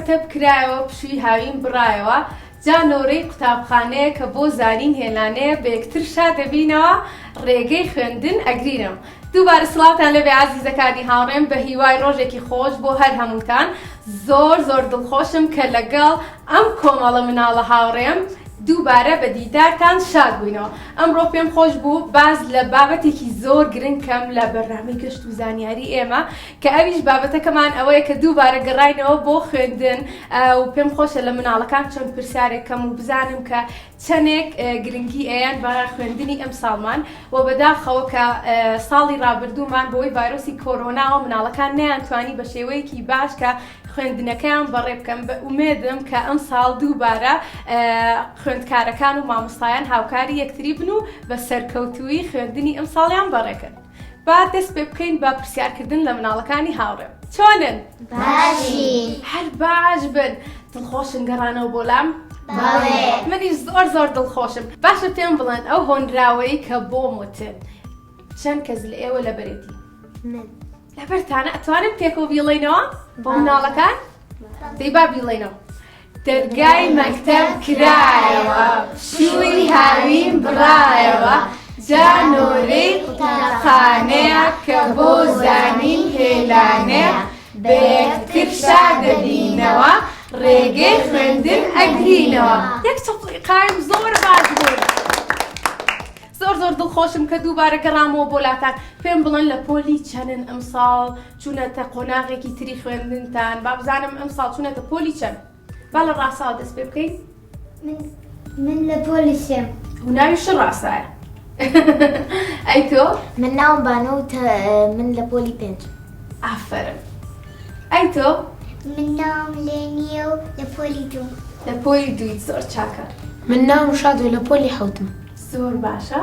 مەکتەب کرایەوە پشووی هاوین بڕایەوە جا نۆرەی قوتابخانەیە کە بۆ زانین هێلانەیە بە یەکتر شا دەبینەوە ڕێگەی خوێندن ئەگرینەوە. دووبارە سڵاوتان لێبێ ئازیزەکانی هاوڕێم بە هیوای ڕۆژێکی خۆش بۆ هەر هەمووتان زۆر زۆر دڵخۆشم کە لەگەڵ ئەم کۆمەڵە مناڵە هاوڕێم دووبارە بە دیدارتان شاد بووینەوە ئەمڕۆ پێم خۆش بوو باس لە بابەتێکی زۆر گرنگ کەم لە بەرنامەی گەشت و زانیاری ئێمە کە ئەویش بابەتەکەمان ئەوەیە کە دووبارە گەڕاینەوە بۆ خوێندن و پێم خۆشە لە مناڵەکان چەند پرسیارێک کەم و بزانم کە چەنێک گرنگی ئەیەن بە خوێندنی ئەمساڵمان و بەداخەوە کە ساڵی ڕابردوومان بەوەی ڤایرۆسی کۆرۆناوە مناڵەکان نەیانتوانی بە شێوەیەکی باش کە خوێندنەکەیان بەڕێ بکەن بە ئومێدم کە ئەمساڵ دووبارە خوێندکارەکان و مامۆستایان هاوکاری یەکتری بن و بە سەرکەوتوویی خوێندنی ئەمساڵیان بەڕێکەن. با دەست پێ بکەین بە پرسیارکردن لە مناڵەکانی هاوڕێم. چۆنن؟ باشین. هەر باش بن. دڵخۆشن گەڕانەوە بۆ لام؟ بەڵێ. منیش زۆر زۆر دڵخۆشم. باشە پێم بڵێن ئەو هۆنراوەی کە بۆم وتن چەند کەس لە ئێوە لەبەرێتی؟ من. لەبەرتانە؟ ئەتوانن پێکەوە بیڵێینەوە بۆ مناڵەکان؟ دەی با بیڵێینەوە. دەرگای مەکتەب کرایەوە پشووی هاوین بڕایەوە جا نۆرەی قوتابخانەیە کە بۆ زانین هێلانەیە بە یەکتر شا دەبینەوە ڕێگەی خوێندن ئەگرینەوە. یەک چەپڵی قایم زۆر باش بوون. زۆر زۆر دڵخۆشم کە دووبارە گەڕامەوە بۆ لاتان. پێم بڵێن لە پۆلی چەنن ئەمساڵ؟ چوونەتە قۆناغێکی تری خوێندنتان؟ با بزانم ئەمساڵ چوونەتە پۆلی چەند؟ با لە ڕاساوە دەست پێ بکەین. من من لە پۆلی سێم. و ناویشت ڕاسایە. ئەی تۆ؟ من ناوم بانۆ و من لە پۆلی پێنج. ئافەرم. ئەی تۆ؟ من ناوم لێنییە و لە پۆلی دووم. لە پۆلی دوویت زۆر چاکە. من ناوم شادە و لە پۆلی حەوتم. زۆر باشە.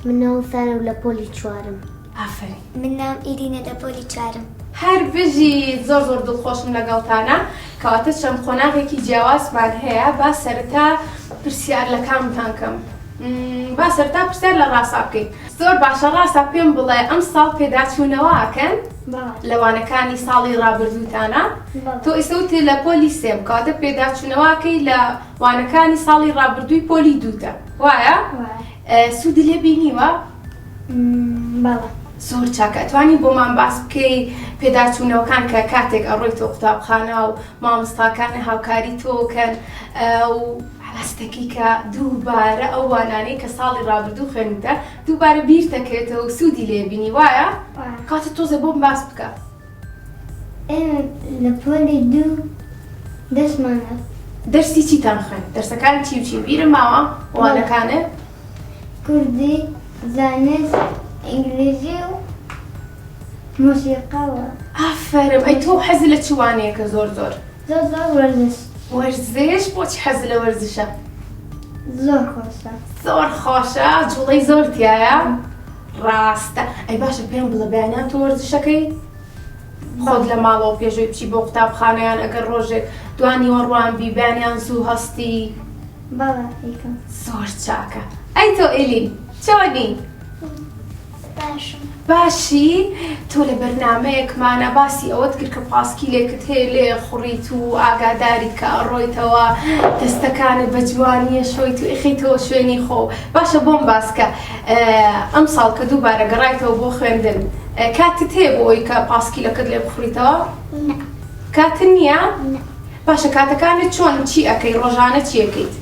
من ناوم سارە و لە پۆلی چوارم. ئافەرین. من ناوم ئیرینە لە پۆلی چوارم. هەر بژیت زۆر زۆر دڵخۆشم لەگەڵتانا کەواتە چەند قۆناغێکی جیاوازمان هەیە با سەرەتا پرسیار لە کامتان کەم با سەرەتا پرسیار لە ڕاسا بکەین زۆر باشە ڕاسا پێم بڵێ ئەمساڵ پێداچوونەوە ئەکەن لە وانەکانی ساڵی ڕابردووتانە تۆ ئیسە وتت لە پۆلی سێم کەواتە پێداچوونەوە ئەکەی لە وانەکانی ساڵی ڕابردووی پۆلی دووتە وایە سوودی لێ بینیوە؟ بەڵێ. زۆر چاکە ئەتوانی بۆمان باس بکەی پێداچوونەوەکان کە کاتێک ئەڕۆی تۆ قوتابخانە و مامۆستاکان هاوکاری تۆ کەن و هەستەکی کە دووبارە ئەو وانانەی کە ساڵی ڕابردوو خوێندتە دووبارە بیرتەکەوێتەوە و سوودی لێ بینی وایە؟ کاتە تۆزێ بۆم باس بکە. ئێمە لە پۆلی دوو دەرسمان دەرسی چیتان خوێند؟ دەرسەکان چی و چین؟ بیرم ماوە وانەکانت؟ کوردی، زانست، ئینگلیزی و مۆسیقا و. ئافەرم ئەی تۆ حەزت لە چ وانەیەکە زۆر زۆر؟ زۆر زۆر وەرزش. وەرزش؟ بۆچی حەزت لە وەرزشە؟ زۆر خۆشە. زۆر خۆشە جوڵەی زۆر تیایە؟ ڕاستە ئەی باشە پێم بڵێ بەیانیان تۆ وەرزشەکەی؟ خۆت لە ماڵەوە پێشەوەی بچی بۆ قوتابخانە یان ئەگەر ڕۆژێک دوانیوەڕوان بی بەیانیان زوو هەستی؟ بەڵێ ئەیکەم. زۆر چاکە ئەی تۆ ئیلین چۆنی؟ باشم. باشی تۆ لە بەرنامەیەکمانە باسی ئەوەت کرد کە پاسکیلێکت هەیە لێ خوڕیت و ئاگاداریت کە ئەڕۆیتەوە دەستەکانت بە جوانیە شۆیت و ئەیخەیتەوە شوێنی خۆ باشە بۆم باس کە ئەمساڵ کە دووبارە گەڕایتەوە بۆ خوێندن کاتت هەیە بۆ ئەوەی کە پاسکیلەکەت لێ بخوڕیتەوە؟ نا. کاتت نییە؟ نا. باشە کاتەکانت چۆن چی ئەکەی ڕۆژانە چی ئەکەیت؟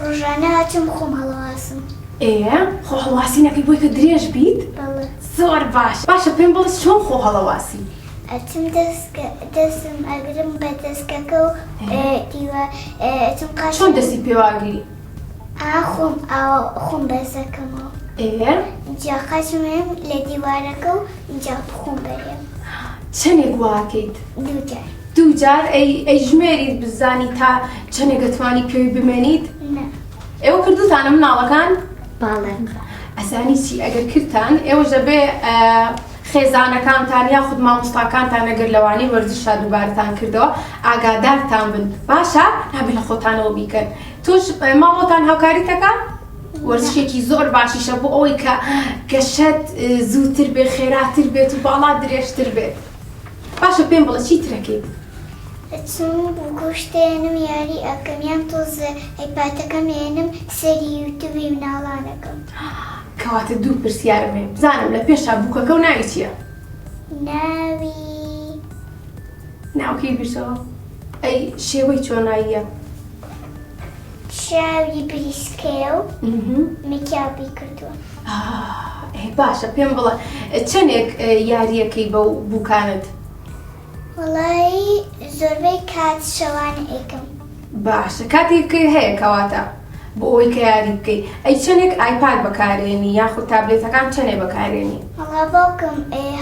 ڕۆژانە ئەچم خۆم هەڵەواسم. ئێ خۆ هەڵواسی نەکەی بۆی کە درێژ بیت؟ بەڵێ. زۆر باش باشە پێم بڵێ چۆن خۆ هەڵەواسی؟ ئەچم دەسکە دەسم ئەگرم بە دەسکەکە و دیوە ئەچم قاچم. چۆن دەستی پێوە ئەگری؟ ئا خۆم ئاوا خۆم بەرز ئەکەمەوە. ئێ ئینجا قاچم ئەیەم لە دیوارەکە و ئینجا خۆم بەرێم. چەنێک وا ئەکەیت؟ دوو جار. دوو جار ئەی ئەی ژمێریت بزانی تا چەنێک ئەتوانی پێوی بمێنیت؟ نا. ئێوە کردوتانە مناڵەکان؟ بەڵێ. ئەزانی چی ئەگەر کردتان ئێوەش دەبێ خێزانەکانتان یاخود مامۆستاکانتان ئەگەر لەوانەی وەرزشا دووبارەتان کردەوە ئاگادارتان بن باشە نابێ لە خۆتانەوە بیکەن تۆش ماڵۆتان هاوکاریتەکە؟ وەرزشێکی زۆر باشیشە بۆ ئەوەی کە گەشەت زووتر بێ خێراتر بێت و باڵا درێژتر بێت باشە پێم بڵێ چی ترەکەیت؟ ئەچم گۆشت ئەیەنم یاری ئەکەم یان تۆزێ ئەیپاتەکەم ئەیەنم سەیری یوتوبی مناڵان ئەکەم. کەواتە دوو پرسیارم هەیە بزانم لە پێشا بووکەکە و ناوی چییە؟ ناوی. ناوکەی بیرچەوە ئەی شێوەی چۆناییە؟ چاوی بریسکەیە و مکیاپی کردووە. ئێ باشە پێم بڵێ چەندێک یارییەکەی بەو بووکانت؟ وەڵایی زۆربەی کات شەوانە ئەیکەم. باشە کاتێک هەیە کەواتە بۆ ئەوەی کە یاری بکەی ئەی چەنێک ئایپاد بەکارێنی یاخود تابلێتەکان چەنێ بەکارێنی؟ وەڵا باوکم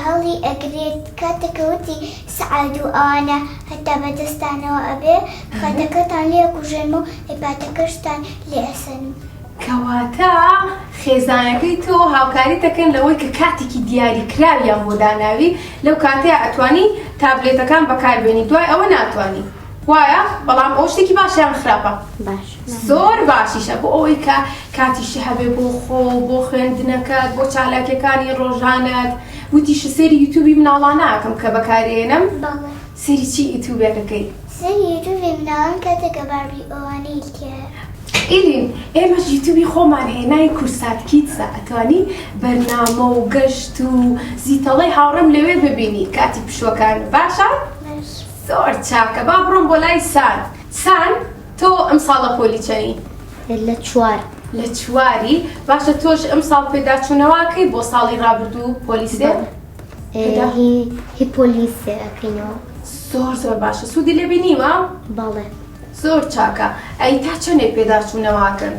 هەڵی ئەگرێت کاتێک کە وتی سەعات و ئەوانە هەتا بەدەستانەوە ئەبێ خەتەکەتان لێ ئەکوژێنم و ئەیپاتەکەشتان لێ ئەسەنم. کەواتە خێزانەکەی تۆ هاوکاریت دەکەن لەوەی کە کاتێکی دیاریکراویان بۆ داناوی لەو کاتەیا ئەتوانی تابلێتەکان بەکاربێنی دوای ئەوە ناتوانی وایە؟ بەڵام ئەوە شتێکی باشە یان خراپە؟ باش زۆر باشیشە بۆ ئەوەی کە کاتیشی هەبێ بۆ خۆ بۆ خوێندنەکەت بۆ چالاکیەکانی ڕۆژانەت وتیشی سەیری یوتیوبی مناڵانە ئەکەم کە بەکارێنم بەڵێ سەیری چی یوتیوبێکەکەی؟ سەیری یوتیوبی مناڵان کاتێک کە باربی ئەوانەی تیایە. ئیلین ئێمەش یوتیوبی خۆمان هەیە ناوی کورسات کیدسە ئەتوانی بەرنامە و گەشت و زیتەڵەی هاوڕێم لەوێ ببینی کاتی پشوەکان باشە؟ باش. زۆر چاکە با بڕۆم بۆ لای سان سان تۆ ئەمساڵ لە پۆلی چەنی؟ لە چوار. لە چواری باشە تۆش ئەمساڵ پێداچوونەوەکەی بۆ ساڵی ڕابردوو پۆلی سێ؟ هی پۆلی سێ ئەکەینەوە. زۆر زۆر باشە سوودی لێ بینیوە؟ بەڵێ. زۆر چاکە ئەی تا چەنێک پێداچوونەوە ئەکەن؟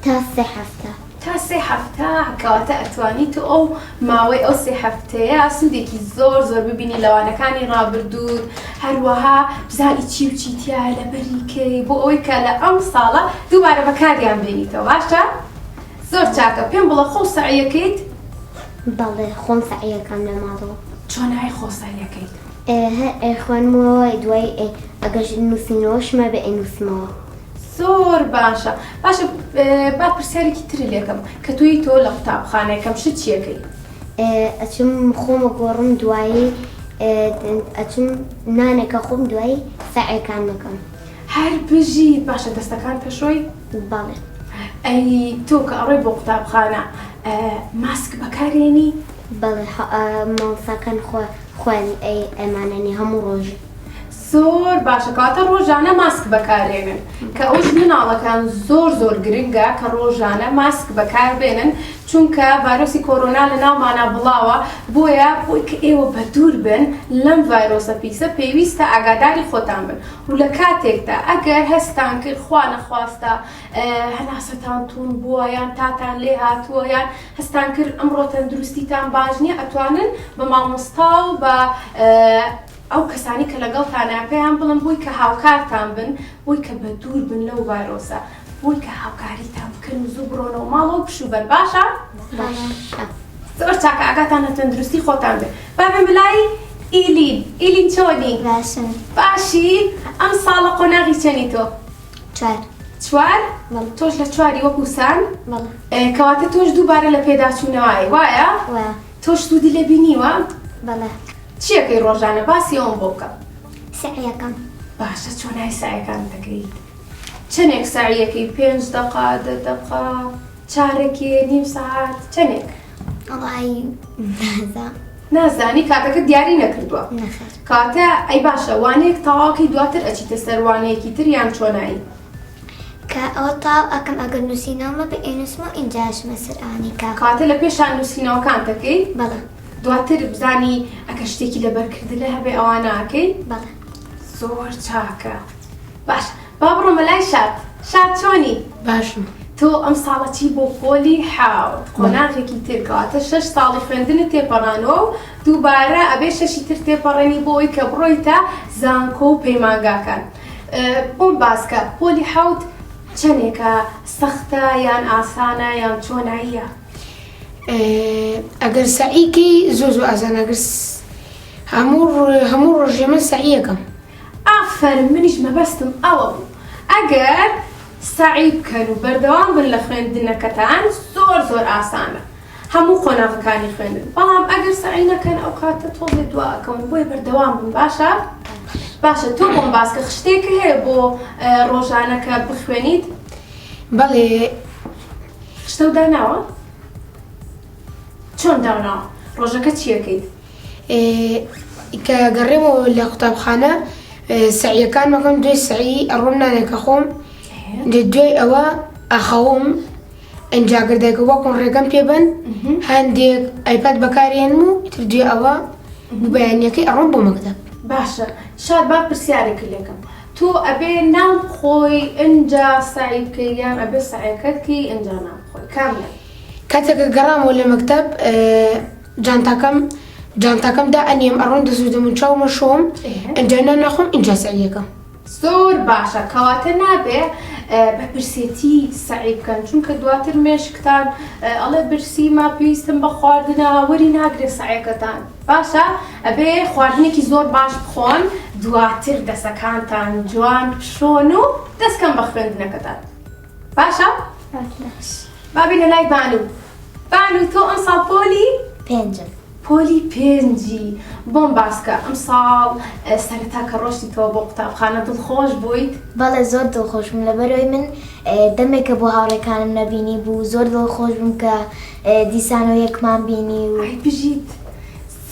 تا سێ هەفتە. تا سێ هەفتە کەواتە ئەتوانی تۆ ئەو ماوەی ئەو سێ هەفتەیە سوودێکی زۆر زۆر ببینی لە وانەکانی ڕابردووت هەروەها بزانی چی و چی تیایە لەبەری کەی بۆ ئەوەی کە لە ئەم ساڵە دووبارە بەکاریان بێنیتەوە باشە؟ زۆر چاکە پێم بڵێ خۆو سەعیەکەیت؟ بەڵێ خۆم سەعیەکەم لە ماڵەوە. چۆنای خۆ سەعیەکەیت؟ هەر ئەیخوێنمەوە دوای ئەگەر نووسینەوەشم هەبێ ئەینووسمەوە. زۆر باشە باشە با پرسیارێکی تری لێکەم کە تۆی تۆ لە قوتابخانە یەکەم شت چیەکەی؟ ئەچم خۆم ئەگۆڕم دوایی ئەچم نانێک ئەخۆم دوایی سەعیەکان ئەکەم. هەر بژیت باشە دەستەکان تەشۆی؟ بەڵێ. ئەی تۆ کە ئەڕۆی بۆ قوتابخانە ماسک بەکارێنی؟ بەڵێ مامۆستاکان خۆیان ئەمانەنی هەموو ڕۆژێ. زۆر باشە کەواتە ڕۆژانە ماسک بەکارێنن کە ئەوش مناڵەکان زۆر زۆر گرنگە کە ڕۆژانە ماسک بەکاربێنن چونکە ڤایرۆسی کۆرۆنا لە ناومانا بڵاوە بۆیە بۆی کە ئێوە بەدوور بن لەم ڤایرۆسە پیسە پێویستە ئاگاداری خۆتان بن و لە کاتێکدا ئەگەر هەستان کرد خوا نەخواستە هەناسەتان توون بووە یان تاتان لێ هاتووە یان هەستان کرد ئەمڕۆ تەندروستیتان باش نییە ئەتوانن بە مامۆستا و بە ئەو کەسانی کە لەگەڵتانە پێیان بڵن بۆی کە هاوکارتان بن بۆی کە بە دوور بن لەو ڤایرۆسە بۆی کە هاوکاریتان بکەن و زوو بڕۆنەوە ماڵەوە پشوو بەن باشە؟ باشە. زۆر چاکە ئاگاتان لە تەندروستی خۆتان بێ با بێم بەلای ئیلین ئیلین چۆنی؟ باشم. باشی ئەم ساڵە قۆناغی چەنی تۆ؟ چوار. چوار؟ بەڵێ. تۆش لە چواری وەکو سان؟ بەڵێ. کەواتە تۆش دووبارە لە پێداچوونەوەی وایە؟ وایە. تۆش سوودی لێ بینیوە؟ بەڵێ. چیەکەی ڕۆژانە باسی ئەوم بۆ بکە. سەعیەکەم. باشە چۆنای سەعیەکانت دەکەیت؟ چەنێک سەعیەکەی پێنج دەقە دە دەقە چارەکێ نیو سەعات چەنێک؟ وەڵایی نازانم. نازانی کاتەکە دیاری نەکردووە. نەخێر. کەواتە ئەی باشە وانەیەک تەواوکەی دواتر ئەچیتە سەر وانەیەکی تر یان چۆنایی؟ کە ئەوە تەواو ئەکەم ئەگەر نووسینەوەم هەبێ ئەینووسمەوە ئینجا ئەچمە سەر ئەوانەی کە. کەواتە لە پێشان نووسینەوەکان دەکەی؟ بەڵێ. دواتر بزانی ئەگەر شتێکی لەبەرکردنە هەبێ ئەوانە ئەکەی؟ بەڵێ. زۆر چاکە. باشە با بڕۆمە لای شاد. شاد چۆنی؟ باشم. تۆ ئەم ساڵە چی بۆ پۆلی حەوت قۆناغێکی تر کەواتە شەش ساڵی خوێندنت تێپەڕانوە و دووبارە ئەبێ شەشی تر تێپەڕێنی بۆ ئەوەی کە بڕۆیتە زانکۆ و پەیمانگاکان بۆم باسکە پۆلی حەوت چەنێکە سەختە یان ئاسانە یان چۆناییە؟ ئەگەر سەعی کەی زۆر زۆر ئاسانە ئەگەر هەموو هەموو ڕۆژێ من سەعیەکەم. ئافەرم منیش مەبەستم ئەوە بوو ئەگەر سەعی بکەن و بەردەوام بن لە خوێندنەکەتان زۆر زۆر ئاسانە هەموو قۆناغەکانی خوێندن بەڵام ئەگەر سەعی نەکەن ئەو کاتە تۆزێ دوا ئەکەون بۆیە بەردەوام بن باشە؟ باشە تۆ بۆم باس کە خشتەیەک هەیە بۆ ڕۆژانە کە بخوێنیت؟ بەڵێ. خشتەو داناوە؟ چۆن داناوە؟ ڕۆژەکە چیەکەیت؟ کە گەڕێمەوە لە قوتابخانە سەعیەکانم ئەکەم دوای سەعی ئەڕۆم نانێک ئەخۆم دوای ئەوە ئەخەوم ئینجا گەر دایک و باوکم ڕێگەم پێ بن هەندێک ئایپاد بەکارێنم و ئیتر دوێ ئەوە بەیانیەکەی ئەڕۆم بۆ مەکتەب. باشە شاد با پرسیارێکت لێکەم تۆ ئەبێ نان بخۆی ئینجا سەعی بکەی یان ئەبێ سەعیەکەت کەی ئینجا نان بخۆی کامیان؟ کاتێک کە گەڕامەوە لە مەکتەب جانتاکەم جانتاکەم دائەنێم ئەڕۆم دەست و دەم و چاوم ئەشۆم ئینجا نان ئەخۆم ئینجا سەعیەکەم. زۆر باشە کەواتە نابێ بە برسێتی سەعی بکەن چونکە دواتر مێشکتان ئەڵێ برسیمە پێویستم بە خواردنە وەری ناگرێ سەعیەکەتان باشە ئەبێ خواردنێکی زۆر باش بخۆن دواتر دەسەکانتان جوان بشۆن و دەستکەن بە خوێندنەکەتان باشە بابینە لای بانو بانو تۆ ئەمساڵ پۆلی پێنجم پۆلی پێنجی بۆم باسکە ئەمساڵ سەرەتا کە ڕۆشتیتەوە بۆ قوتابخانە دڵخۆش بوویت؟ بەڵێ زۆر دڵخۆش بووم لەبەرئەوەی من دەمێکە بوو هاوڕێکانم نەبینی بوو زۆر دڵخۆش بووم کە دیسانەوە یەکمان بینی و. ئای بژیت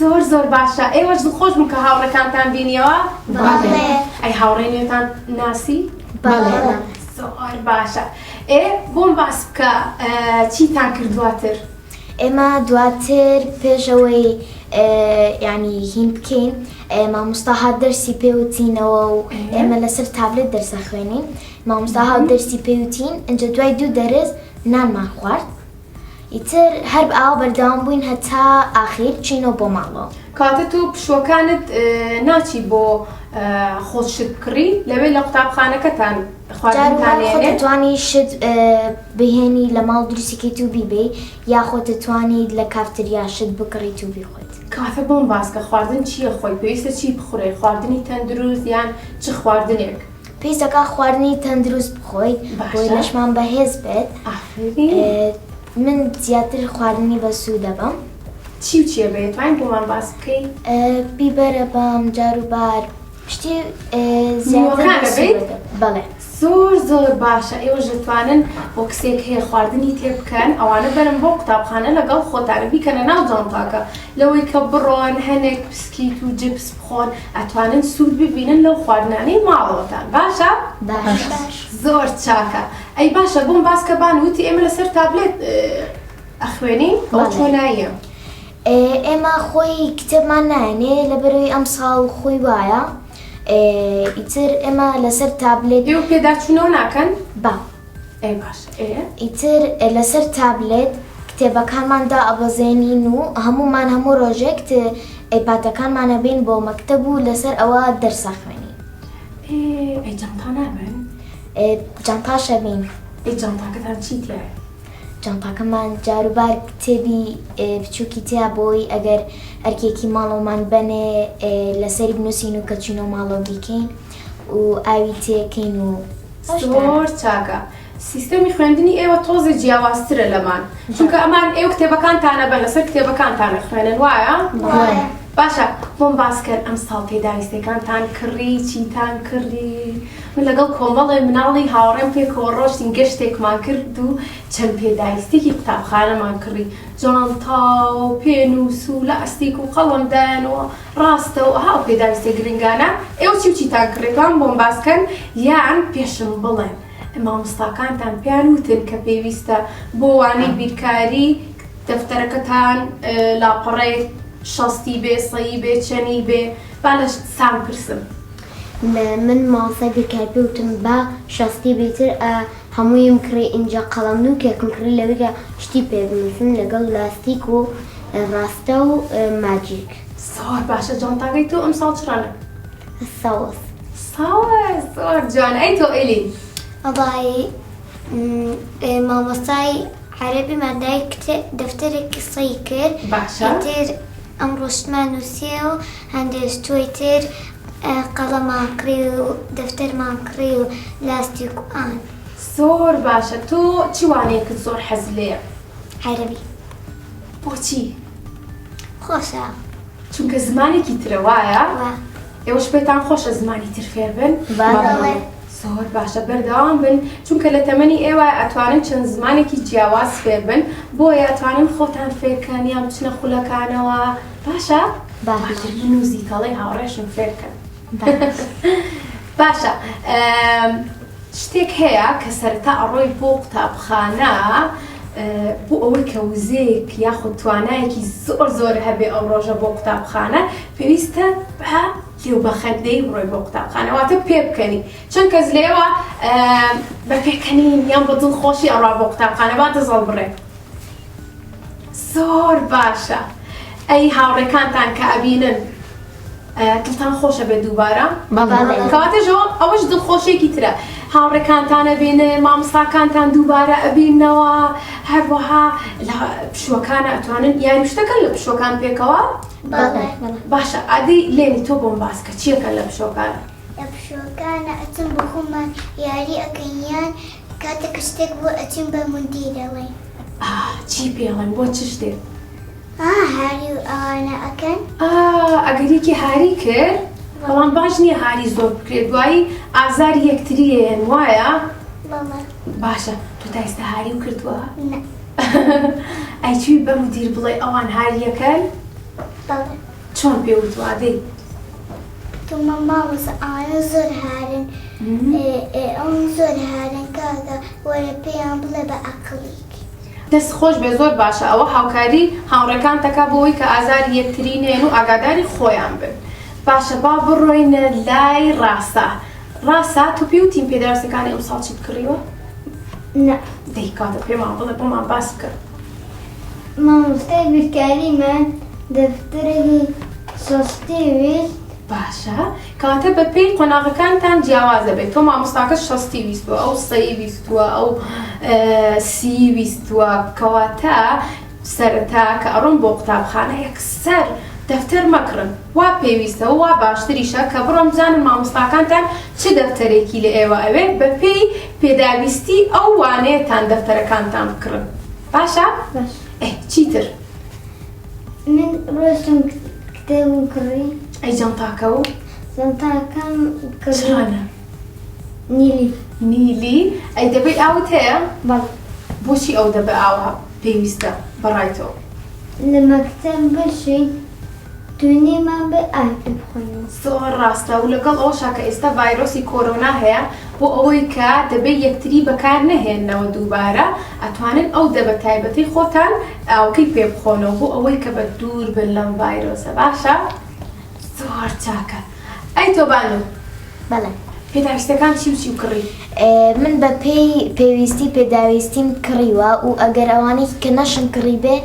زۆر زۆر باشە ئێوەش دڵخۆش بوون کە هاوڕێکانتان بینیەوە؟ بەڵێ. ئەی هاوڕێی نوێتان ناسی؟ بەڵێ. زۆر باشە ئێ بۆم باس بکە چیتان کرد دواتر؟ ئێمە دواتر پێش ئەوەی یانی هین بکەین مامۆستا هات دەرسی پێ وتینەوە و ئێمە لەسەر تابلێت دەرس ئەخوێنین مامۆستا هات دەرسی پێ وتین ئینجا دوای دوو دەرس نانمان خوارد ئیتر هەر بە ئاوا بەردەوام بووین هەتا ئاخیر چووینەوە بۆ ماڵەوە. کەواتە تۆ پشووەکانت ناچی بۆ خۆت شت بکڕی لەوێ لە قوتابخانەکەتان خواردنتان جار خۆت دەتوانی شت بهێنی لە ماڵ دروستی کەیت و بیبەی یاخۆ دەتوانیت لە کافتریا شت بکڕیت و بیخۆیت. کەواتە بۆم باس کە خواردن چییە خۆی پێویستە چی بخورێ خواردنی تەندروست یان چ خواردنێک؟ پێویست دەکات خواردنی تەندروست بخۆیت بۆی باشە. لەشمان بەهێز بێت. ئافەرین. من زیاتر خواردنی بەسوود ئەبەم. چی و چیە بێ توانین بۆمان باس بکەی؟ بیبەر ئەبەم جاروبار شتی زیاتر میوەکان ئەبەیت؟ بەڵێ. زۆر زۆر باشە ئێوەش دەتوانن بۆ کسێک هەیە خواردنی تێ بکەن ئەوانە بەرن بۆ قوتابخانە لەگەڵ خۆتانە بیکەنە ناو جانتاکە لەوەی کە بڕۆن هەنێک پسکیت و جپس بخۆن ئەتوانن سوود ببینن لەو خواردنانەی ماڵەوەتان باشە؟ باشە. زۆر چاکە ئەی باشە بۆم باس کە بان وتی ئێمە لەسەر تابلێت ئەخوێنین ئەوە چۆناییە؟ ئێمە خۆی کتێبمان نایەنێ لەبەرەوەی ئەمساڵ خۆی وایە ئیتر ئێمە لەسەر تابلێت. ئێوە پێداچوونەوە ناکەن؟ با. ئەی باشە ئێ. ئیتر لەسەر تابلێت کتێبەکانمان دائەبەزێنین و هەموومان هەموو ڕۆژێک ئەیپاتەکانمان ئەبەین بۆ مەکتەب و لەسەر ئەوە دەرس ئەخوێنین. ئێ ئەی جانتا نابەن؟ جانتاش ئەبەین. ئەی جانتاکەتان چی تیایە؟ جانتاکەمان جاروبار کتێبی بچووکی تیا بۆی ئەگەر ئەرکێکی ماڵەوەمان بەنێ لەسەری بنووسین و کە چوینەوە ماڵەوە بیکەین و ئاوی تێکەین و ئەو شتانە. زۆر چاکە سیستەمی خوێندنی ئێوە تۆزێ جیاوازترە لەمان چونکە ئەمان ئێوە کتێبەکانتان ئەبەن لەسەر کتێبەکانتان ئەخوێنن وایە؟ وایە. باشە بۆم باس کەن ئەمساڵ پێداویستیەکانتان کڕی چیتان کڕی؟ من لەگەڵ کۆمەڵێ مناڵی هاوڕێم پێکەوە ڕۆشتین گەشتێکمان کرد و چەند پێداویستیەکی قوتابخانەمان کڕی جانتا و پێنووس و لاستیک و قەڵەم دایانەوە ڕاستە و ئەها ئەو پێداویستیە گرنگانە ئێوە چی و چیتان کڕی توان بۆم باس کەن یان پێشم بڵێن مامۆستاکانتان پێیان وتن کە پێویستە بۆ وانەی بیرکاری دەفتەرەکەتان لاپەڕەی شەستی بێ سەیی بێ چەنی بێ با لە سام پرسم. من مامۆستای بیرکاری پێ وتم با شەستی بێ تر هەموویم کڕی ئینجا قەڵەم نوکێکم کڕی لەوەی کە شتی پێ بنووسم لەگەڵ لاستیک و ڕاستە و ماجیک. زۆر باشە جانتاکەی تۆ ئەمساڵ چ ڕەنگ؟ سەوز. سەوز زۆر جوان ئەی تۆ ئێلین؟ وەڵایی مامۆستای عەرەبیمان دای دەفتەرێکی سەی کرد باشە. ئیتر ئەمڕۆ شتمان نووسییە و هەندێ شتۆی تر قەڵەمان کڕی و دەفتەرمان کڕی و لاستیک و ئان. زۆر باشە تۆ چ وانەیەکت زۆر حەز لێیە؟ عەرەبی. بۆچی؟ خۆشە. چونکە زمانێکی ترە وایە؟ وا. ئێوەش پێتان خۆشە زمانی تر فێر بن؟ بەڵێ. زۆر باشە بەردەوام بن چونکە لە تەمەنی ئێوە ئەتوانن چەند زمانێکی جیاواز فێر بن بۆیە ئەتوانن خۆتان فێرکەن یان بچنە خولەکانەوە باشە؟ باشە. من و زیتەڵەی هاوڕێشم فێرکەن. باشە شتێک هەیە کە سەرەتا ئەڕۆی بۆ قوتابخانە بۆ ئەوەی کە وزەیەک یاخود توانایەکی زۆر زۆر هەبێ ئەو ڕۆژە بۆ قوتابخانە پێویستە بە لێو بەخەندەی بڕۆی بۆ قوتابخانە واتە پێ بکەنی چەند کەس لێوە بە پێکەنین یان بە دڵخۆشی ئەڕا بۆ قوتابخانە با دەزەڵ بڕێ زۆر باشە ئەی هاوڕێکانتان کە ئەبینن دڵتان خۆشە بێت دووبارە؟ بەڵێ. کەواتە ژۆ ئەوەش دڵخۆشیەکی ترە هاوڕێکانتان ئەبینن مامۆستاکانتان دووبارە ئەبینەوە هەروەها لە پشووەکانە ئەتوانن یاری شتەکەن لە پشووەکان پێکەوە؟ بەڵێ. باشە ئادەی لێنی تۆ بۆم باس کە چیەکەن لە پشووەکانە؟ لە پشووەکانە ئەچن بۆ خۆمان یاری ئەکەین یان کاتێک شتێک بوو ئەچین بە مودیر ئەڵێین. ئا چی پێڵێن بۆ چ شتێک؟ ئا هاری و ئەوانە ئەکەن. ئا ئەگەر یەکێ هاری کرد بەڵام باش نییە هاری زۆر بکرێت دوایی ئازاری یەکتری ئەیەن وایە؟ بەڵێ. باشە تۆ تا ئێستا هاریو کردووە؟ نا. ئەی چوی بە مدیر بڵێ ئەوان هاریەکەن؟ بەڵێ. چۆن پێ وتوە ئەدەی؟ وتمە مامۆستا ئەوانە زۆر هارن ئەوان زۆر هارن کاکە وەرە پێیان بڵێ بە ئەقڵیک. دەست خۆش بێ زۆر باشە ئەوە هاوکاری هاوڕێکانتەکا بۆ ئەوەی کە ئازاری یەکتری نەیەن و ئاگاداری خۆیان بن باشە با بڕۆینە لای ڕاسا ڕاسا تۆ پێی وتین پێداویستەکانی ئەمساڵ چیت کڕیوە؟ نا. دەی کاتە پێمان بڵێ بۆمان باس بکە. مامۆستای بیرکاریمان دەفتەرێکی شەستی ویست. باشە کەواتە بە پێی قۆناغەکانتان جیاواز دەبێت تۆ مامۆستاکەت شەستی ویستوە ئەو سەی ویستوە ئەو سیی ویستوە کەواتە سەرەتا کە ئەڕۆن بۆ قوتابخانە یەکسەر دەفتەر مەکڕن وا پێویستە و وا باشتریشە کە بڕۆن بزانن مامۆستاکانتان چ دەفتەرێکی لە ئێوە ئەوێ بە پێی پێداویستی ئەو وانەیەتان دەفتەرەکانتان بکڕن باشە؟ باش. ئێ چیتر؟ من ڕۆشتم کتێبم کڕی. ئەی جەنتاکە و؟ جەنتاکەم کڕی. چ ڕەنگە؟ نیلی. نیلی؟ ئەی دەبەی ئاوت هەیە؟ بەڵێ. بۆچی ئەو دەبە ئاوە پێویستە بەڕای تۆ؟ لە مەکتەب بشین تونیمان بێ ئاوی پێ بخۆینەوە. زۆر ڕاستە و لەگەڵ ئەوەشا کە ئێستا ڤایرۆسی کۆرۆنا هەیە بۆ ئەوەی کە دەبەی یەکتری بەکار نەهێننەوە دووبارە ئەتوانن ئەو دەبە تایبەتەی خۆتان ئاوەکەی پێ بخۆنەوە بۆ ئەوەی کە بە دوور بن لەم ڤایرۆسە باشە زۆر چاکە ئەی تۆ بانو بەڵێ. پێداویستەکان چی و چی و کڕی؟ من بە پێی پێویستی پێداویستیم کڕیوە و ئەگەر ئەوانەی کە نەشم کڕیبێ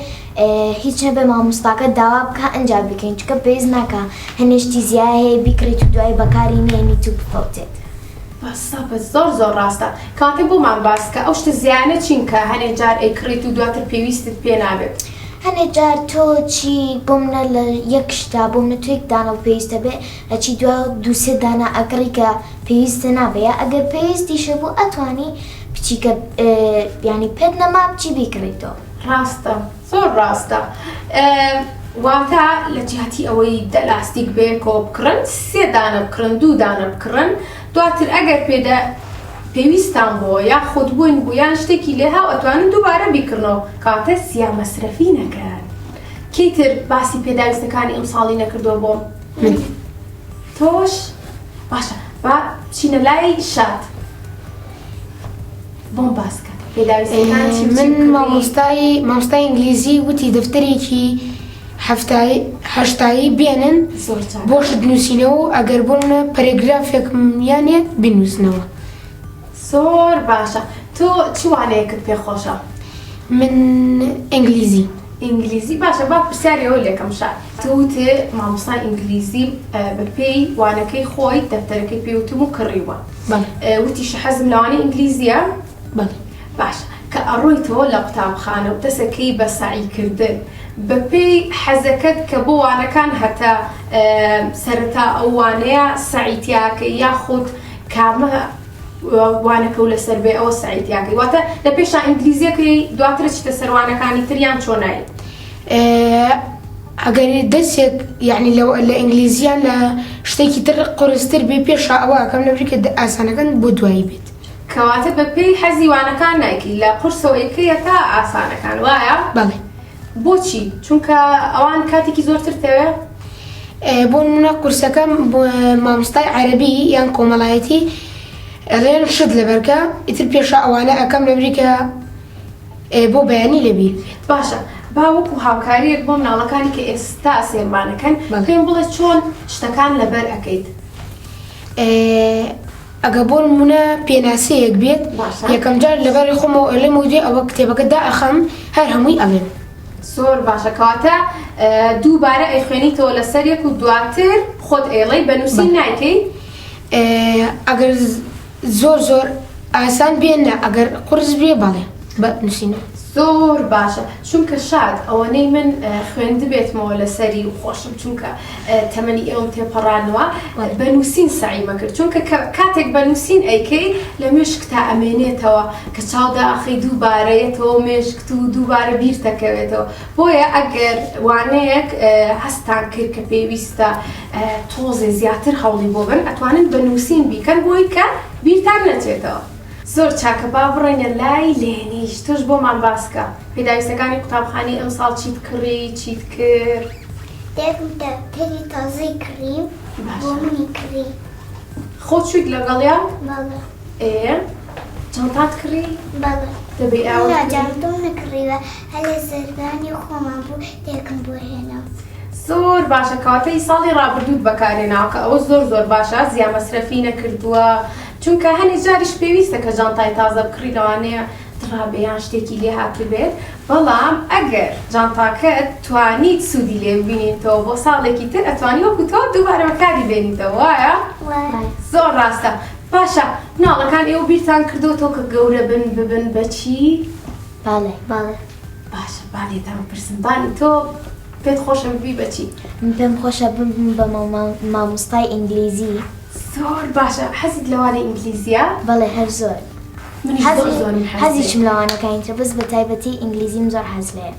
هیچ نەبێ مامۆستاکە داوا بکا ئنجا بیکەین چونکە پێویست ناکا هەنێ شتی زیایە هەیە بیکڕیت و دوایی بەکاری نەیەنیت و بفەوتێت. بەسەبت زۆر زۆر ڕاستە کەواتە بۆمان باس کە ئەو شتە زیایانە چین کە هەنێ جار ئەیکڕیت و دواتر پێویستت پێ نابێت؟ هەنێ جار تۆ چی بۆ منە لە یەک شتا بۆ منە تۆ یەک دانەو پێویستە بێ ئەچی دوا دوو سێ دانە ئەکڕی کە پێویستە نابێ یا ئەگەر پێویستیشە بوو ئەتوانی بچی کە یانی پێت نەما بچی بیکڕیتەوە. ڕاستە زۆر ڕاستە واتە لە جیاتی ئەوەی دە لاستیک بەیەکەوە بکڕن سێ دانە بکڕن دوو دانە بکڕن دواتر ئەگەر پێدە پێویستان بۆ یاخود ون بوو یان شتێکی لێهاو ئەتوانن دووبارە بیکڕنەوە کەواتە زیا مەسرەفی نەکەن کەی تر باسی پێداویستەکانی ئەمساڵی نەکردووە بۆم من تۆش باشە با بچینە لای شاد بۆم باس کە پێداویستیەکان چی و چی من کڕی؟ مامۆستای مامۆستای ئینگلیزی وتی دەفتەرێکی حەفتایی هەشتایی بێنن زۆر چاکە. بۆ شت نووسینەوە و ئەگەر بۆ منە پەرەگرافێکم یانێ بینووسنەوە. زۆر باشە تۆ چ وانەیەکت پێ خۆشە؟ من ئینگلیزی. ئینگلیزی باشە با پرسیاری ئەوە لێکەم شاد تۆ وتت مامۆستای ئینگلیزی بە پێی وانەکەی خۆی دەفتەرەکەی پێ وتم و کڕیوە بەڵێ. وتیشی حەزم لە وانەی ئینگلیزیە؟ بەڵێ. باشە کە ئەڕۆیتەوە لە قوتابخانە و دەسەکەی بە سەعی کردن بە پێی حەزەکەت کە بۆ وانەکان هەتە سەرەتا ئەو وانەیە سەعی تیاکەی یاخود کامە وانەکە و لەسەر بێ ئەوە سەعی تیاکەی واتە لە پێشا ئینگلیزیەکەی دواتر چیتە سەر وانەکانی تر یان چۆنایی؟ ئەگەر دەرسێک یەعنی لە لە ئینگلیزی یان لە شتێکی تر قورستر بێ پێشا ئەوە ئەکەم لەبری کە ئاسانەکان بۆ دوایی بێت. کەواتە بە پێی حەزی وانەکان نایکەی لە قورسەوە ئەیکەی هەتا ئاسانەکان وایە؟ بەڵێ. بۆچی؟ چونکە ئەوان کاتێکی زۆرتر تەوێ؟ بۆ نمونە قورسەکەم مامۆستای عەرەبی یان کۆمەڵایەتی ئەڵێن شت لەبەرکە ئیتر پێشا ئەوانە ئەکەم لەبری کە بۆ بەیانی لەبیر بێت. باشە با وەکو هاوکاریەک بۆ مناڵەکانی کە ئێستا سێرمانەکەن پێم بڵێ چۆن شتەکان لەبەر ئەکەیت؟ ئەگە بۆ نمونە پێناسەیەک بێت یەکەم جار لەبەری خۆمەوە ئەلێم و دوێ ئەوە کتێبەکە دائەخەم هەر هەمووی ئەڵێم. زۆر باشە کەواتە دووبارە ئەیخوێنیتەوە لەسەر یەک و دواتر خۆت ئەیڵێی بە نووسین نایکەی؟ ئەگەر زۆر زۆر ئاسان بێ نا ئەگەر قورس بێ بەڵێ بە نووسینەوە. زۆر باشە چونکە شاد ئەوەنەی من خوێندبێتمەوە لەسەری و خۆشم چونکە تەمەنی ئێوەم تێپەڕانوە بە نووسین سەعیمە کرد چونکە کاتێک بە نووسین ئەیکەی لە مێشکتا ئەمێنێتەوە کە چاو داخەی دووبارە یەتەوە مێشکت و دووبارە بیرتەکەوێتەوە بۆیە ئەگەر وانەیەک هەستان کرد کە پێویستە تۆزێ زیاتر هەوڵی بۆ بن ئەتوانن بە نووسین بیکەن بۆی کە بیرتان نەچێتەوە. زۆر چاکە با بڕۆینە لای لێنیش تۆش بۆمان باس کە پێداویستەکانی قوتابخانەی ئەمساڵ چیت کڕی چیت کرد؟ دایکم دەفتەری تازەی کڕیم بۆ منی کڕی. خۆت چوویت لەگەڵیان؟ بەڵێ. ئێ جانتات کڕی؟ بەڵێ. دەبەی ئاوت نا جانتەم نەکڕیوە هەر لە زەربانی خۆمان بوو دایکم بۆ هێنام. زۆر باشە کەواتە ئی ساڵی ڕابردووت بەکارهێناوە کە ئەوە زۆر زۆر باشە زیا مەسرەفی نەکردووە چونکە هەنێ جاریش پێویستە کە جانتای تازە بکڕی لەوانەیە دڕابێ یان شتێکی لێ هاتبێت بەڵام ئەگەر جانتاکەت توانیت سوودی لێ ببینیتەوە بۆ ساڵێکی تر ئەتوانی وەکو تۆ دووبارە بەکاری بێنیتەوە وایە؟ وایە. زۆر ڕاستە باشە مناڵەکان ئێوە بیرتان کردۆتەوە کە گەورە بن ببن بە چی؟ بەڵێ. بەڵێ. باشە با لێتان بپرسم بانی تۆ پێت خۆشە ببی بە چی؟ من پێم خۆشە ببم بە مامۆستای ئینگلیزی. زۆر باشە حەزت لەوانەی ئینگلیزیە؟ بەڵێ هەر زۆر. منیش زۆر زۆرم حەز لێیە. حەزیشم لەوانەکانی ترە بەس بە تایبەتی ئینگلیزیم زۆر حەز لێیە.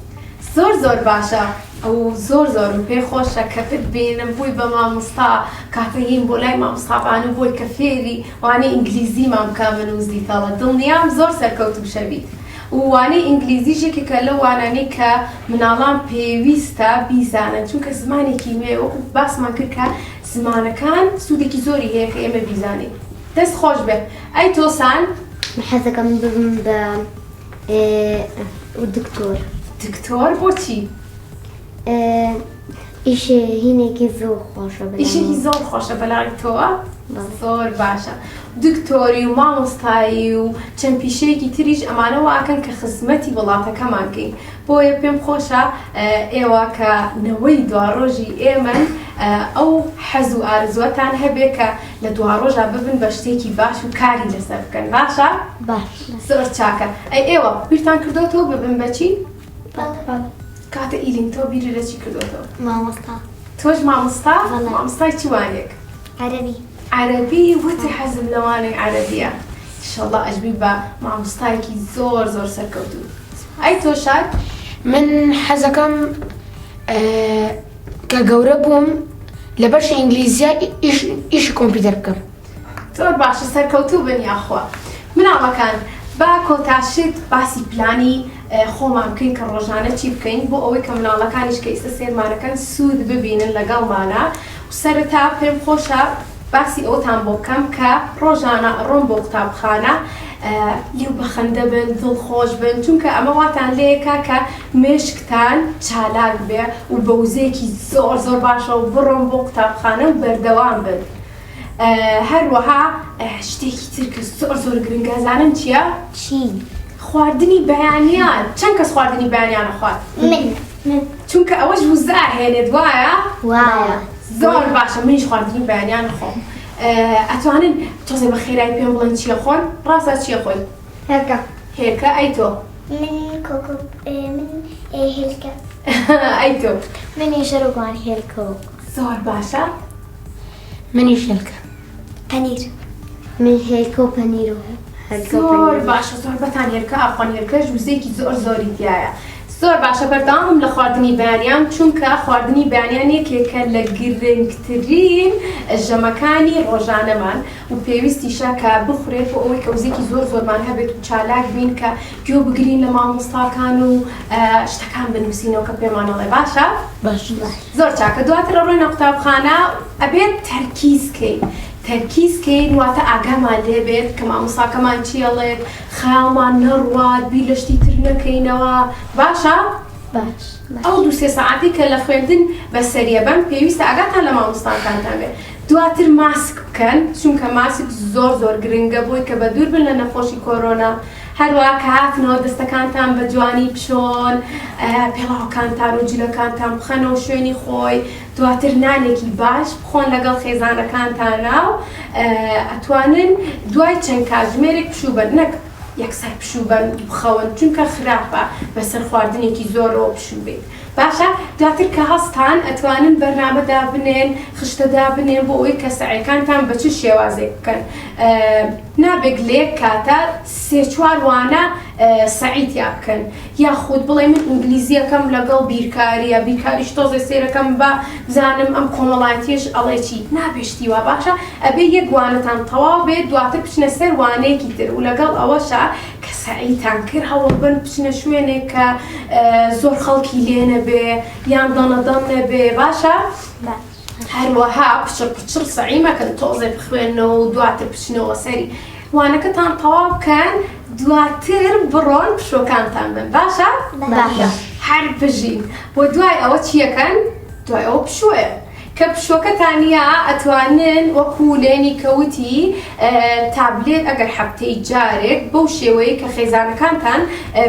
زۆر زۆر باشە ئەو زۆر زۆرم پێ خۆشە کە بتبینم بووی بە مامۆستا کاتە یین بۆ لای مامۆستا بانو بۆی کە فێری وانەی ئینگلیزیمان بکا من و زیتەڵە دڵنیام زۆر سەرکەوتووشە بیت و وانەی ئینگلیزیش یەکێکە لەو وانانەی کە مناڵان پێویستە بیزانن چونکە زمانێکی نوێ وەکو باسمان کرد کە زمانەکان سوودێکی زۆری هەیە کە ئێمە بیزانین دەست خۆش بێت ئەی تۆسان؟ من حەزەکەم ببم بە دکتۆر. دکتۆر بۆچی؟ ئیشێ هینێکی زۆر خۆشە بەلامەوە. ئیشێکی زۆر خۆشە بەلای تۆوە؟ زۆر باشە دکتۆری و مامۆستایی و چەند پیشەیەکی تریش ئەمانە واکەن کە خزمەتی وڵاتەکەمان کەین بۆیە پێم خۆشە ئێوە کە نەوەی دواڕۆژی ئێمەن ئەو حەز و ئارزوەتان هەبێ کە لە دواڕۆژا ببن بە شتێکی باش و کاری لەسەر بکەن باشە؟ باش زۆر چاکە ئەی ئێوە بیرتان کردۆتەوە ببن بەچی؟ کاتە ئیلین تۆ بیری لە چی کردۆتەوە؟ مامۆستا. تۆش مامۆستا؟ بەڵێ. مامۆستای چ وانەیەک؟ عەرەبی. عەرەبی وتی حەزم لە وانەی عەرەبیە ئیشەڵا ئەشبی بە مامۆستایەکی زۆر زۆر سەرکەوتوو ئەی تۆ شاد؟ من حەزەکەم کە گەورە بووم لە بەشی ئینگلیزیا ئیشی کۆمپیوتەر بکەم. زۆر باشە سەرکەوتوو بن یاخوا. مناڵەکان با کۆتا شت باسی پلانی خۆمان بکەین کە ڕۆژانە چی بکەین بۆ ئەوەی کە مناڵەکانیش کە ئیستا سێرمانەکەن سوود ببینن لەگەڵمانا سەرەتا پێم خۆشە باسی ئەوتان بۆ بکەم کە ڕۆژانە ئەڕۆم بۆ قوتابخانە لێو بەخەندە بن دڵخۆش بن چونکە ئەمە واتان لێکا کە مێشکتان چالاک بێ و بە وزەیەکی زۆر زۆر باشەوە بڕۆن بۆ قوتابخانە و بەردەوام بن هەروەها شتێکی تر کە زۆر زۆر گرنگە ئەزانن چییە؟ چی؟ خواردنی بەیانیان چەند کەس خواردنی بەیانیان ئەخوات؟ من من چونکە ئەوەش وزە ئەهێنێت وایە؟ وایە زۆر باشە منیش خواردنی بەیانیان ئەخۆم ئەتوانن تۆزێ بە خێرای پێم بڵێن چیە خۆن؟ ڕاستە چیە خۆی؟ هێلکە هێلکە ئەی تۆ؟ من کۆکۆ من هێلکە ئەی تۆ؟ منیش هەروەک هێلکە و زۆر باشە منیش هێلکە. پەنیر. من هێلکە و پەنیر و هێلکە و زۆر پەنیر. باشە زۆربەتان هێلکە ئەخۆن هێلکەش وزەیەکی زۆر زۆری تیایە. زۆر باشە بەردەوامم لە خواردنی بەیانیان چونکە خواردنی بەیانیان یەکێکە لە گرنگترین ژەمەکانی ڕۆژانەمان و پێویستیشە کە بخورێت بۆ ئەوەی کە وزێکی زۆر زۆرمان هەبێت و چالاک بین کە گوێ بگرین لە مامۆستاکان و شتەکان بنووسینەوە کە پێمان ئەڵێ باشە؟ باش. زۆر چاکە دواتر ئەڕۆینە قوتابخانە ئەبێت تەرکیز کەین تەرکیز کەین واتە ئاگامان لێ بێت کە مامۆستاکەمان چی ئەڵێت خەیاڵمان نەڕوات بیر لە شتی تر نەکەینەوە باشە؟ باش. ئەو دوو سێ سەعاتەی کە لە خوێندن بەسەریەبەن پێویستە ئاگاتان لە مامۆستاکانتان بێت دواتر ماسک بکەن چونکە ماسک زۆر زۆر گرنگە بۆی کە بەدوور بن لە نەخۆشی کۆرۆنا هەروا کە هاتنەوە دەستەکانتان بە جوانی بشۆن، پێڵاوەکانتان و جلەکانتان بخەنەوە شوێنی خۆی، دواتر نانێکی باش بخۆن لەگەڵ خێزانەکانتانا و ئەتوانن دوای چەند کاتژمێرێک پشوو بەن نەک یەکسەر پشوو بەن بخەون چونکە خراپە بەسەر خواردنێکی زۆرەوە پشوو بێت. باشە دواتر کە هەستان ئەتوانن بەرنامە دابنێن خشتە دابنێن بۆ ئەوەی کە سەعیەکانتان بە چ شێوازێک بکەن نابێت لە یەک کاتە سێ چوار وانە سەعی تیا بکەن یاخود بڵێ من ئینگلیزیەکەم لەگەڵ بیرکاریە بیرکاریش تۆزێ سێرەکەم بە بزانم ئەم کۆمەڵایەتیەش ئەڵێ چی نابێ شتی وا باشە ئەبێ یەک وانەتان تەواو بێت دواتر بچنە سەر وانەیەکی تر و لەگەڵ ئەوەشا کە سەعیتان کرد هەوڵبەن بچنە شوێنێک کە زۆر خەڵکی لێ نەبێ یان دەنەدەن نەبێ باشە هەروەها پچڕ پچڕ سەعی مەکەن تۆزێ بخوێنەوە و دواتر بچنەوە سەری وانەکەتان تەواو بکەن دواتر بڕۆن پشۆکانتان بن باشە باشە هەر بژین بۆ دوای ئەوە چیەکەن دوای ئەوە پشووەیە کە پشوەکەتان یا ئەتوانن وەکو لێنی کە وتی تابلێت ئەگەر هەفتەی جارێک بەو شێوەیە کە خێزانەکانتان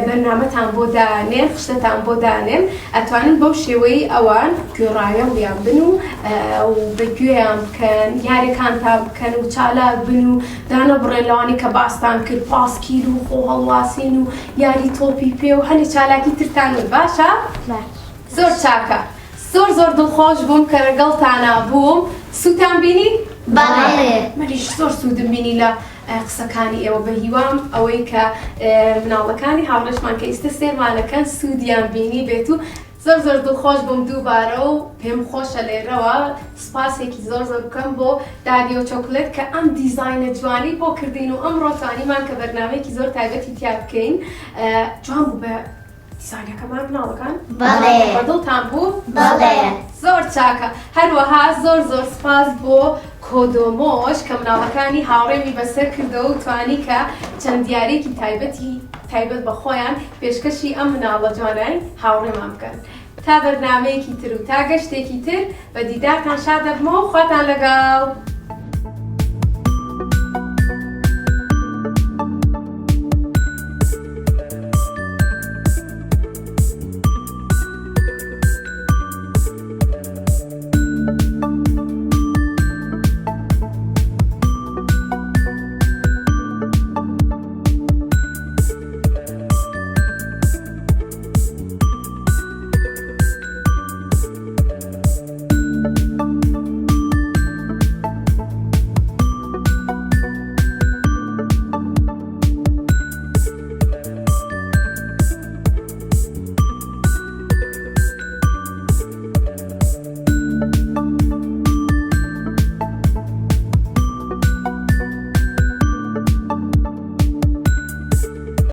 بەرنامەتان بۆ دانێن خشتەتان بۆ دانێن ئەتوانن بەو شێوەی ئەوان گوێڕایەڵیان بن و بە گوێیان بکەن یاریەکانتان بکەن و چالاک بن و دانەبڕێن لەوانی کە باستان کرد پاسکیل و خۆ هەڵواسین و یاری تۆپی پێ و هەنێ چالاکی ترتان باشە زۆر چاکە زۆر زۆر دڵخۆش بووم کە لەگەڵتانا بووم سوودتان بینی؟ بەڵێ. منیش زۆر سوودم بینی لە قسەکانی ئێوە بە هیوام ئەوەی کە مناڵەکانی هاوڕێشمان کە ئیستە سێرمانەکەن سوودیان بینی بێت و زۆر زۆر دڵخۆش بووم دووبارە و پێم خۆشە لێرەوە سپاسێکی زۆر زۆر بکەم بۆ داریۆ چۆکلێت کە ئەم دیزاینە جوانی بۆ کردین و ئەمڕۆ توانیمان کە بەرنامەیەکی زۆر تایبەتی تیا بکەین جوان بوو بە دیزاینەکەمان مناڵەکان؟ بەڵێ. بەدڵتان بوو؟ بەڵێ. زۆر چاکە. هەروەها زۆر زۆر سپاس بۆ کۆدۆمۆش کە مناڵەکانی هاوڕێمی بەسەر کردەوە و توانی کە چەند دیارێکی تایبەتی تایبەت بە خۆیان پێشکەشی ئەم مناڵە جوانای هاوڕێمان بکەن. تا بەرنامەیەکی تر و تا گەشتێکی تر بە دیدارتان شاد دەبمەوە خواتان لەگەڵ.